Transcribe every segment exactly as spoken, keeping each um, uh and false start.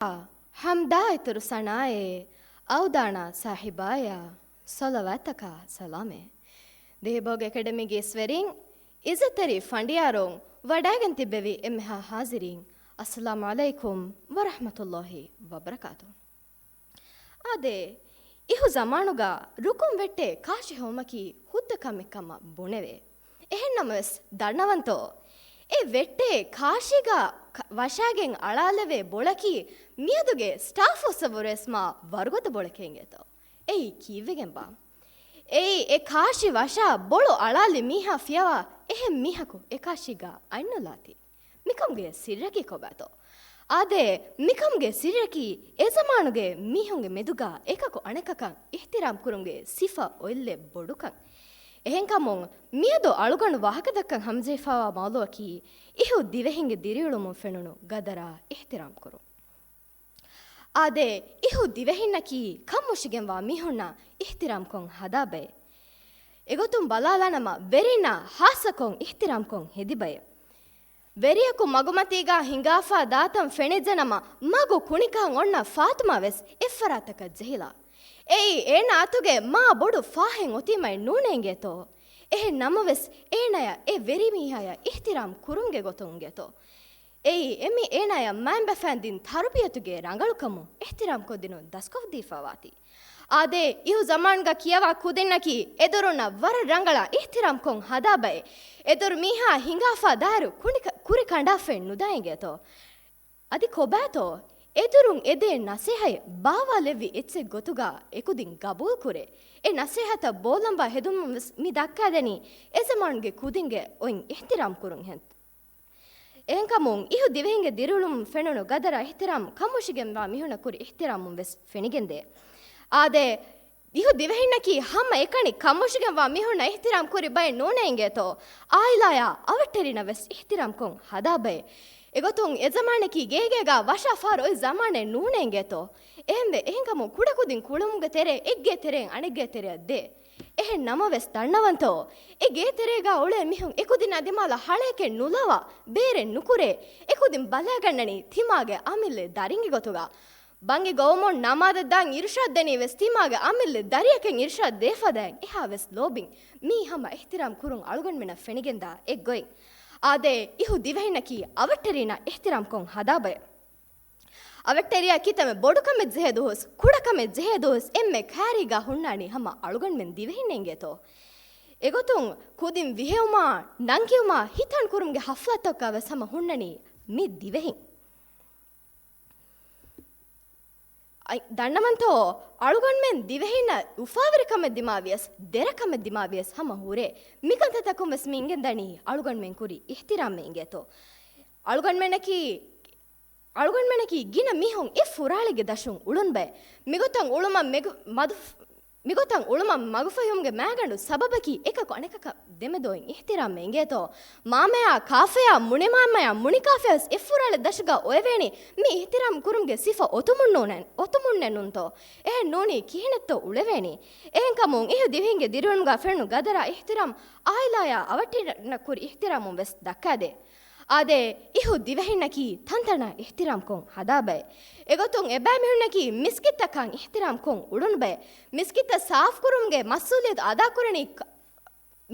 ޙަމްދާ އިތުރު ސަނާއޭ، އަވްދާނާ ސާހިބާޔާ، ޞަލަވާތަކާ ސަލާމޭ. ދިހަ ބަހުގެ އެކަޑަމީގެ އިސްވެރިން، އިއްޒަތްތެރި ފަނޑިޔާރުން، ވަޑައިގެން ތިއްބެވި އެންމެހާ ޙާޟިރީން، އައްސަލާމު ޢަލައިކުމް ވަރަޙްމަތުﷲި ވަބަރަކާތު. އާދެ، އިހު ޒަމާނުގަ ރުކުން ވެއްޓޭ ކާށި ހޮވުމަކީ ހުއްދަ ކަމެއް ކަމަށް ބުނެވޭ. އެހެންނަމަވެސް ދަންނަވަންތޯ؟ އެ ވެއްޓޭ ކާށިގަ ކަ-، ވަށާގެން އަޅާލެވޭ ބޮޅަކީ މިއަދުގެ ސްޓާފް ހުސްއަށްވުރެވެސް މާ ވަރުގަދަ ބޮޅެކޭ އިނގޭތޯ. އެއީ ކީއްވެގެންބާ؟ އެއީ އެ ކާށި ވަށާ ބޮޅު އަޅާލި މީހާ ފިޔަވާ އެހެން މީހަކު އެ ކާށީގަ އަތްނުލާތީ. މިކަމުގެ ސިއްރަކީ ކޮބާތޯ؟ އާދެ، މިކަމުގެ ސިއްރަކީ އެ ޒަމާނުގެ މީހުންގެ މެދުގަ އެކަކު އަނެކަކަށް އިޙްތިރާމް ކުރުމުގެ ސިފަ އޮތްލެއް ބޮޑުކަން. އެހެންކަމުން، މިއަދު އަޅުގަނޑު ވާހަކަދައްކަން ހަމަޖެހިފައިވާ މައުޟޫޢަކީ އިހު ދިވެހިންގެ ދިރިއުޅުމުން ފެނުނު ގަދަރާ އިޙްތިރާމް ކުރުން. އާދެ، އިހު ދިވެހިންނަކީ ކަންމުށިގެންވާ މީހުންނަށް އިޙްތިރާމްކޮށް ހަދާ ބައެއް. އެގޮތުން ބަލާލާނަމަ، ވެރިންނަށް ހާއްސަކޮށް އިޙްތިރާމްކޮށް ހެދި ބައެއް. ވެރިޔަކު މަގުމަތީގާ ހިނގާފާ ދާތަން ފެނިއްޖެނަމަ، މަގު ކުނިކަހަން އޮންނަ ފާތުމާ ވެސް އެއްފަރާތަކަށް ޖެހިލާ. އެއީ އޭނާ އަތުގެ މާ ބޮޑު ފާހެއް އޮތީމައެއް ނޫނޭ އިނގޭތޯ. އެހެން ނަމަވެސް، އޭނާޔަށް އެ ވެރިމީހާޔަށް އިޙްތިރާމް ކުރުމުގެ ގޮތުން އިނގޭތޯ. އެއީ އެމީ އޭނާޔަށް މައިންބަފައިން ދިން ތަރުބިޔަތުގެ ރަނގަޅުކަމުން އިޙްތިރާމްކޮށްދިނުން ދަސްކޮށްދީފައިވާތީ. އާދެ، އިހު ޒަމާނުގަ ކިޔަވާ ކުދިންނަކީ އެދުރުންނަށް ވަރަށް ރަނގަޅަށް އިޙްތިރާމްކޮށް ހަދާ ބައެއް. އެދުރު މީހާ ހިނގާފާ ދާއިރު ކުނި-، ކުރި ކަނޑާފައެއް ނުދާ އިނގޭތޯ. އަދި ކޮބާތޯ؟ އެދުރުން އެދޭ ނަސޭހަތް ބާވާލެއްވި އެއްޗެއް ގޮތުގަ އެކުދިން ގަބޫލުކުރޭ. އެ ނަސޭހަތަށް ބޯލަނބާ ހެދުމުން ވެސް މި ދައްކާދެނީ އެ ޒަމާނުގެ ކުދިންގެ އޮތް އިޙްތިރާމް ކުރުން ހެން. އެހެންކަމުން، އިހު ދިވެހިންގެ ދިރިއުޅުމުން ފެނުނު ގަދަރާ އިޙްތިރާމް ކަންމުށިގެންވާ މީހުންނަށް ކުރި އިޙްތިރާމުން ވެސް ފެނިގެންދޭ. އާދެ، އިހު ދިވެހިންނަކީ ހަމައެކަނި ކަންމުށިގެންވާ މީހުންނަށް އިޙްތިރާމް ކުރި ބައެއް ނޫނޭ އިނގޭތޯ. އާއިލާޔާ އަވަށްޓެރިންނަށް ވެސް އިޙްތިރާމްކޮށް ހަދާ ބައެއް. އެގޮތުން އެ ޒަމާނަކީ ގޭގޭގާ ވަށާ ފަހަރު އޮތް ޒަމާނެއް ނޫނޭ އިނގޭތޯ. އެހެންވެ، އެހެންކަމުން ކުޑަކުދިން ކުޅެމުންގެ ތެރޭ އެއްގޭ ތެރެއިން އަނެއްގޭ ތެރެއަށް ދޭ. އެހެން ނަމަވެސް ދަންނަވަންތޯ، އެ ގޭތެރޭގާ އުޅޭ މީހުން އެކުދިންނާ ދިމާލަށް ހަޅޭކެއް ނުލަވާ، ބޭރެއް ނުކުރޭ، އެކުދިން ބަލާގަންނަނީ ތިމާގެ އަމިއްލަ ދަރިންގެ ގޮތުގަ. ބަންގި ގޮވަމުން ނަމާދަށް ދާން އިރުޝާދް ދެނީ ވެސް ތިމާގެ އަމިއްލަ ދަރިއަކަށް އިރުޝާދް ދޭފަދައިން އެހާ ވެސް ލޯބިން. މީ ހަމަ އިޙްތިރާމް ކުރުން އަޅުގަނޑުމެންނަށް ފެނިގެންދާ އެއްގޮތް. އާދެ، އިހު ދިވެހިންނަކީ އަވަށްޓެރިންނަށް އިޙްތިރާމްކޮށް ހަދާ ބައެއް. އަވަށްޓެރިޔާ ކިތަންމެ ބޮޑު ކަމެއް ޖެހޭ ދުވަސް، ކުޑަ ކަމެއް ޖެހޭ ދުވަސް އެންމެ ކައިރީގާ ހުންނާނީ ހަމަ އަޅުގަނޑުމެން ދިވެހިންނޭ އިނގޭތޯ. އެގޮތުން ކުދިން ވިހެއުމާ، ނަން ކިޔުމާ، ހިތަން ކުރުމުގެ ހަފްލާތަކަށް ވެސް ހަމަ ހުންނަނީ މި ދިވެހިން. އައި، ދަންނަވަންތޯ، އަޅުގަނޑުމެން ދިވެހިންނަށް އުފާވެރިކަމެއް ދިމާވިޔަސް، ދެރަކަމެއް ދިމާވިޔަސް ހަމަ ހުރޭ. މިކަންތައްތަކުން ވެސް މި އިނގެންދަނީ އަޅުގަނޑުމެން ކުރި އިޙްތިރާމެއް އިނގޭތޯ. އަޅުގަނޑުމެންނަކީ، އަޅުގަނޑުމެންނަކީ ގިނަ މީހުން އެއް ފުރާޅެއްގެ ދަށުން އުޅުނު ބައެއް. މިގޮތަށް އުޅުމަށް މެގު-، މަދު-، މިގޮތަށް އުޅުމަށް މަގުފަހިވުމުގެ މައިގަނޑު ސަބަބަކީ އެކަކު އަނެކަކަށް ދެމެދު އޮތް އިޙްތިރާމެއް އިނގޭތޯ. މާމަޔާ ކާފަޔާ، މުނިމާމަޔާ، މުނިކާފަޔާ ވެސް އެއްފުރާޅެއް ދަށުގަ އޮވެވޭނީ މި އިޙްތިރާމް ކުރުމުގެ ސިފަ އޮތުމުން ނޫނެ-، އޮތުމުންނެއް ނޫންތޯ. އެހެން ނޫނީ ކިހިނެއްތޯ އުޅެވޭނީ. އެހެންކަމުން އިހު ދިވެހިންގެ ދިރިއުޅުމުގަ ފެނުނު ގަދަރާ އިޙްތިރާމް އާއިލާޔާ އަވަށްޓެރިންނަށް ކުރި އިޙްތިރާމުން ވެސް ދައްކާދޭ. އާދެ، އިހު ދިވެހިންނަކީ ތަންތަނަށް އިޙްތިރާމްކޮށް ހަދާ ބައެއް. އެގޮތުން އެބައިމީހުންނަކީ މިސްކިތްތަކަށް އިޙްތިރާމްކޮށް އުޅުނު ބައެއް. މިސްކިތްތައް ސާފުކުރުމުގެ މަސްއޫލިއްޔަތު އަދާކުރަނީ ކ-،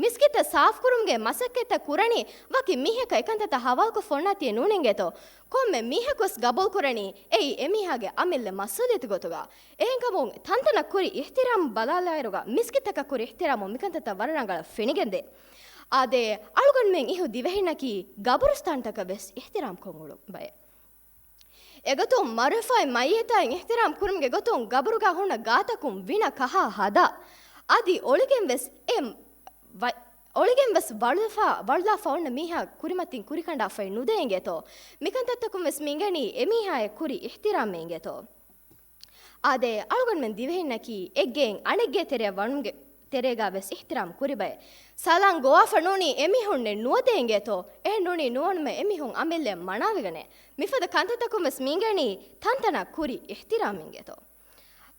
މިސްކިތްތައް ސާފުކުރުމުގެ މަސައްކަތްތައް ކުރަނީ ވަކި މީހަކަށް އެކަންތައްތައް ހަވާލުކޮށް ފޮންނާތީ ނޫނެއް އިނގޭތޯ. ކޮންމެ މީހަކުވެސް ގަބޫލުކުރަނީ އެއީ އެމީހާގެ އަމިއްލަ މަސްއޫލިއްޔަތު ގޮތުގަ. އެހެންކަމުން ތަންތަނަށް ކުރި އިޙްތިރާމް ބަލާލާއިރުގަ މިސްކިތްތަކަށް ކުރި އިޙްތިރާމުން މިކަންތައްތައް ވަރަށް ރަނގަޅަށް ފެނިގެންދޭ. އާދެ، އަޅުގަނޑުމެން އިހު ދިވެހިންނަކީ ގަބުރުސްތާންތަކަށް ވެސް އިޙްތިރާމްކޮށް އުޅުނު ބައެއް. އެގޮތުން މަރުވެފައި މައްޔިތާއިން އިޙްތިރާމް ކުރުމުގެ ގޮތުން ގަބުރުގަ ހުންނަ ގާތަކުން ވިނަ ކަހާ ހަދާ. އަދި އޮޅިގެން ވެސް އެ ވަ-، އޮޅިގެން ވެސް ވަޅުލަފާ، ވަޅުލާފަ އޮންނަ މީހާ ކުރިމަތިން ކުރިކަނޑާފައި ނުދޭ އިނގޭތޯ. މިކަންތައްތަކުން ވެސް މި އިނގެނީ އެމީހާޔަށް ކުރި އިޙްތިރާމެއް އިނގޭތޯ. އާދެ، އަޅުގަނޑުމެން ދިވެހިންނަކީ އެއްގެއިން އަނެއްގެ ތެރެއަށް ވަނުމުގެ ތެރޭގަ ވެސް އިޙްތިރާމް ކުރިބައެއް. ސަލާން ގޮވާފަ ނޫނީ އެމީހުންނެއް ނުވަދޭ އިނގޭތޯ. އެހެން ނޫނީ ނުވަނުމެއް އެމީހުން އަމިއްލައަށް މަނާވެގަނޭ. މިފަދަ ކަންތައްތަކުން ވެސް މި އިނގެނީ ތަންތަނަށް ކުރި އިޙްތިރާމް އިނގޭތޯ.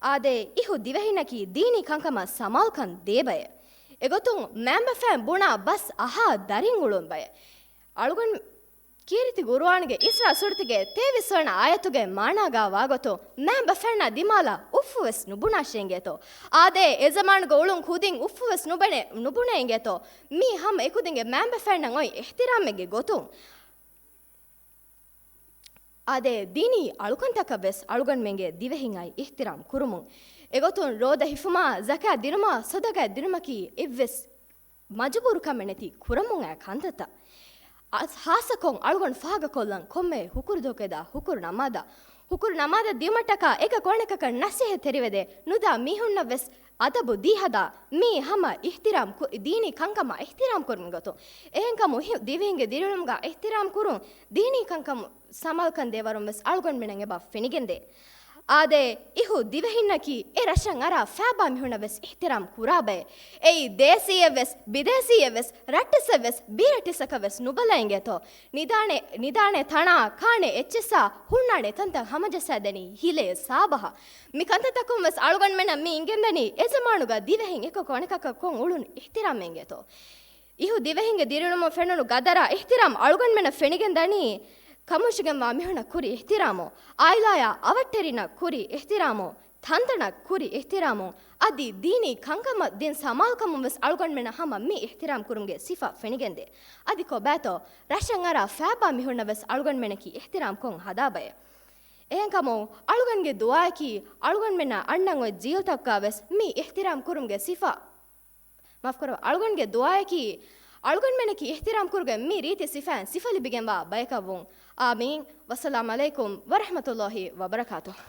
އާދެ، އިހު ދިވެހިންނަކީ ދީނީ ކަންކަމަށް ސަމާލުކަން ދޭ ބައެއް. އެގޮތުން މައިންބަފައިން ބުނާ ބަސް އަހާ ދަރިން އުޅުނު ބައެއް. އަޅުގަނޑު ކީރިތި ގުރުއާންގެ އިސްރާ ސޫރަތުގެ ތޭވީސް ވަނަ އާޔަތުގެ މާނާގާ ވާގޮތުން މައިންބަފައިންނާ ދިމާލަށް އުފުވެސް ނުބުނާށޭ އިނގޭތޯ. އާދެ، އެ ޒަމާނުގަ އުޅުން ކުދިން އުފުވެސް ނުބުނޭ، ނުބުނޭ އިނގޭތޯ. މީ ހަމަ އެކުދިންގެ މައިންބަފައިންނަށް އޮތް އިޙްތިރާމެއްގެ ގޮތުން. އާދެ، ދީނީ އަޅުކަންތަކަށް ވެސް އަޅުގަނޑުމެންގެ ދިވެހިން އައި އިޙްތިރާމް ކުރުމުން. އެގޮތުން ރޯދަ ހިފުމާ، ޒަކާތް ދިނުމާ، ޞަދަޤާތް ދިނުމަކީ އެއްވެސް މަޖުބޫރުކަމެއް ނެތި ކުރަމުން އައި ކަންތައްތައް. އަސް-، ހާއްސަކޮށް އަޅުގަނޑު ފާހަގަކޮށްލަން ކޮންމެ ހުކުރު ދުވަހަކު އެދާ ހުކުރު ނަމާދަށް، ހުކުރު ނަމާދަށް ދިޔުމަށްޓަކާ އެކަކު އަނެކަކަށް ނަސޭހަތް ތެރިވެދޭ، ނުދާ މީހުންނަށް ވެސް އަދަބު ދީ ހަދާ، މީ ހަމަ އިޙްތިރާމް ކު-، ދީނީ ކަންކަމާ އިޙްތިރާމް ކުރުމުގެ ގޮތުން. އެހެންކަމުން ހި-، ދިވެހިންގެ ދިރިއުޅުމުގަ އިޙްތިރާމް ކުރުން، ދީނީ ކަންކަމުން ސަމާލުކަން ދޭ ވަރުން ވެސް އަޅުގަނޑުމެންނަށް އެބަ ފެނިގެންދޭ. އާދެ، އިހު ދިވެހިންނަކީ އެ ރަށަށް އަރާ ފައިބާ މީހުންނަށް ވެސް އިޙްތިރާމް ކުރާ ބައެއް. އެއީ ދޭސީއެއް ވެސް، ބިދޭސީއެއް ވެސް، ރައްޓެއްސެއް ވެސް، ބީރައްޓެއްސަކަށް ވެސް ނުބަލަ އިނގޭތޯ. ނިދާނެ، ނިދާނެ ތަނާ، ކާނެ އެއްޗިއްސާ، ހުންނާނެ ތަންތަން ހަމަޖައްސާދެނީ ހިލޭ ސާބަހަށް. މި ކަންތައްތަކުން ވެސް އަޅުގަނޑުމެންނަށް މި އިނގެންދަނީ އެ ޒަމާނުގަ ދިވެހިން އެކަކު އަނެކަކަށް ކޮށް އުޅުނު އިޙްތިރާމެއް އިނގޭތޯ. އިހު ދިވެހިންގެ ދިރިއުޅުމަށް ފެނުނު ގަދަރާ އިޙްތިރާމް އަޅުގަނޑުމެންނަށް ފެނިގެން ދަނީ، ކަމުށިގެންވާ މީހުންނަށް ކުރި އިޙްތިރާމު، އާއިލާޔާ އަވަށްޓެރިންނަށް ކުރި އިޙްތިރާމު، ތަންތަނަށް ކުރި އިޙްތިރާމު، އަދި ދީނީ ކަންކަމަށް ދިން ސަމާލުކަމުން ވެސް އަޅުގަނޑުމެންނަށް ހަމަ މި އިޙްތިރާމް ކުރުމުގެ ސިފަ ފެނިގެންދޭ. އަދި ކޮބާތޯ، ރަށަށް އަރާ ފައިބާ މީހުންނަށް ވެސް އަޅުގަނޑުމެންނަކީ އިޙްތިރާމް ކޮށް ހަދާ ބައެއް. އެހެންކަމުން އަޅުގަނޑުގެ ދުޢާއަކީ އަޅުގަނޑުމެންނާ އަންނަން އޮތް ޖީލްތަކުގަ ވެސް މި އިޙްތިރާމް ކުރުމުގެ ސިފަ މާފުކުރައްވާ، އަޅުގަނޑުގެ ދުޢާއަކީ، އަޅުގަނޑުމެންނަކީ އިޙްތިރާމް ކުރުމުގެ މި ރީތި ސިފައިން ސިފަ ލިބިގެންވާ ބަޔަކަށްވުން. އާމީން. ވައްސަލާމް ޢަލައިކުމް ވަރަޙްމަތުﷲ ވަބަރަކާތުހު.